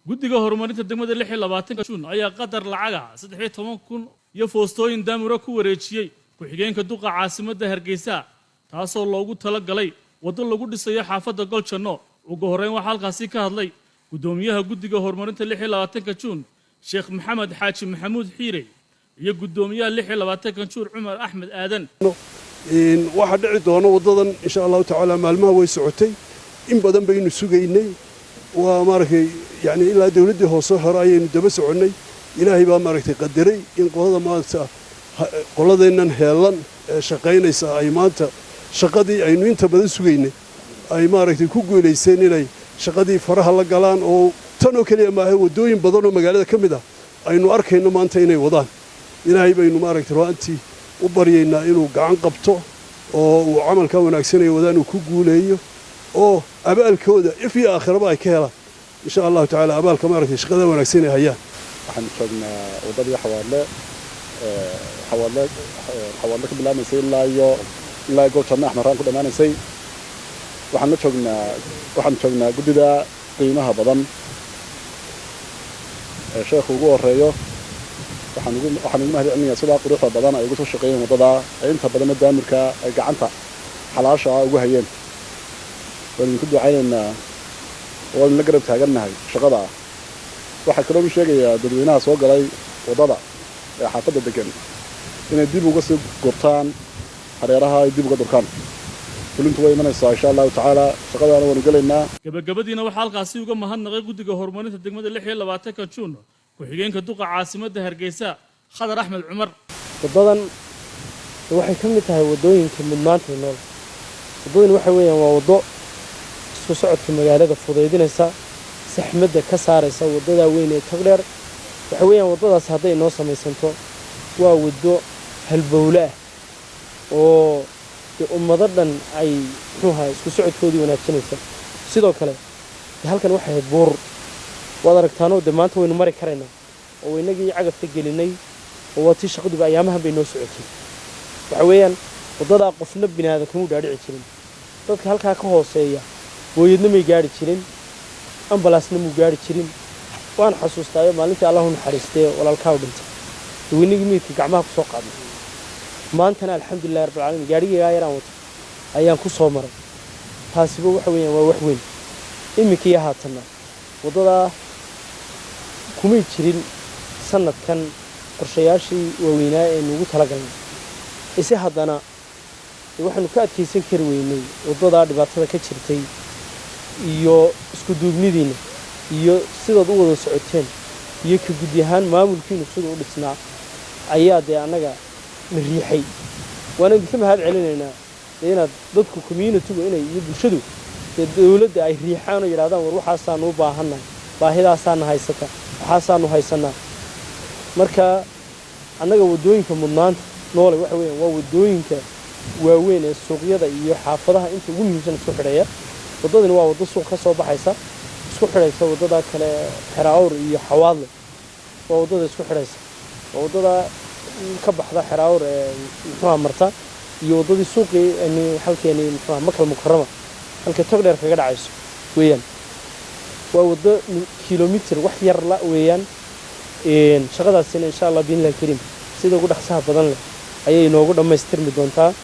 Guddiga horumarinta degmada 26-ka Juun ayaa qadar lacaga 13,000 iyo foostooyin daamura ku wareejiyey ku-xigeenka duqa caasimadda Hargeysa, taasoo loogu tala galay waddo lagu dhisayo xaafadda Goljanno. Ugu horreyn waxaa halkaasi ka hadlay guddoomiyaha guddiga horumarinta 26-ka Juun, Sheekh Maxamed Xaaji Maxamuud Xiire, iyo guddoomiyaha 26-ka Juun, Cumar Axmed Aadan. Waxaa dhici doona waddadan, insha Allahu tacaala, maalmaha way socotay, in badan baynu sugaynay. Waa maaragtay, yani ilaa dawladdii hoose hore ayaynu daba soconnay. Ilaahay baa maaragtay qadaray in qolada maanta, qoladeennan heellan ee shaqaynaysa, ay maanta shaqadii aynu inta badan sugaynay ay maaragtay ku guulaysteen inay shaqadii faraha la galaan, oo tan oo keliya maaha, waddooyin badan oo magaalada ka mid ah aynu arkayno maanta inay wadaan. Ilaahay baynu maaragtay ru'aantii u baryaynaa inuu gacan qabto oo uu camalka wanaagsan ay wadaan uu ku guuleeyo, oo abaalkooda if iyo aakhiraba ay ka helaan, insha Allahu tacaala, abaalka maaragtay shaqada wanaagsan ay hayaan. Waxaanu joognaa waddadii Xawaadle, Xawaadle ka bilaabmaysay ilaa Gooljanno Axmed Raan ku dhammaanaysay. Waxaan joognaa guddida qiimaha badan ee sheekhu ugu horeeyo. Waxaan ugu mahad celinayaa sidaa quruxda badan ay ugu soo shaqeeyeen waddadaa, ee inta badanna daamirka ay gacanta xalaasha ah ugu hayeen. Waan idinku ducaynaynaa, waan la garab taagannahay shaqada ah. Waxaa kaloo u sheegayaa dadweynaha soo galay waddada ee xaafadda degan inay dib uga sii gurtaan hareeraha, ay dib uga durkaan. Fulintu way imanaysaa, insha Allahu tacaala, shaqadaana waanu gelaynaa. Gabagabadiina waxaa halkaasi uga mahadnaqay guddiga horumarinta degmada 26-ka Juun ku-xigeenka duqa caasimadda Hargeysa, Khadar Axmed Cumar. Waddadan waxay ka mid tahay waddooyinka mudnaanta nool. Waddadani waxa weeyaan waa waddo isku socodka magaalada fudaydinaysa, saxmadda ka saaraysa waddadaa weyn ee Togdheer. Waxa weeyaan waddadaas hadday noo samaysanto, waa waddo halbowle ah oo dee ummado dhan ay muxuu ahaa isku socodkoodii wanaajinaysa. Sidoo kale dee halkan waxay ahayd buur, waad aragtaanoo dee maanta waynu mari karaynaa oo inagii cagafta gelinay, oo waa tii shaqaduba ayaamahan bay noo socotay. Waxa weeyaan waddadaa qofna binaadan kamuu dhaadhici jirin. Dadka halkaa ka hooseeya booyadna may gaadhi jirin, ambalaasna muu gaadhi jirin. Waan xasuustaayo maalintii Allahu naxariistee walaalkaa u dhintay, daweynagii meydka gacmaha ku soo qaadnay. Maantana alxamdulillahi rabbilcaalamiin, gaadhigaygaa yaraan wato ayaan ku soo maray. Taasiba waxa weeyaan waa wax weyn. Iminka iyo haatanna waddadaa kumay jirin sanadkan qorshayaashii waaweynaa ee nuugu talagalnay. Ise haddana waxaanu ka adkaysan kari weynay waddadaa dhibaatada ka jirtay iyo isku duubnidiinna iyo sidaad u wada socoteen iyo ka guddi ahaan maamulkiinu siduu u dhisnaa ayaa dee annaga na riixay. Waana idinka mahad celinaynaa dee inaad dadku community-gu inay iyo bulshadu dee dowladda ay riixaan oo yidhahdaan, "War, waxaasaanu u baahannahay, baahidaasaana haysata, waxaasaanu haysannaa." Marka annaga waddooyinka mudnaanta noole waxa weeyaan waa waddooyinka waaweyn ee suuqyada iyo xaafadaha inta ugu muhiimsan isku xidhaya. Waddadani waa waddo suuq ka soo baxaysa, isku xidhaysa waddada kale Xera Awr iyo Xawaadle. Waa waddada isku xidhaysa, waa waddada ka baxda Xera Awr ee muxuuha marta iyo waddadii suuqii halkeeni muxuuha Makal Mukarama, halka Togdheer kaga dhacayso weeyaan. Waa waddo kilomitir wax yar la weeyaan. Shaqadaasina, insha Allah biidnillahi kariim, sida ugu dhaqsaha badan leh ayay inoogu dhammaystirmi doontaa.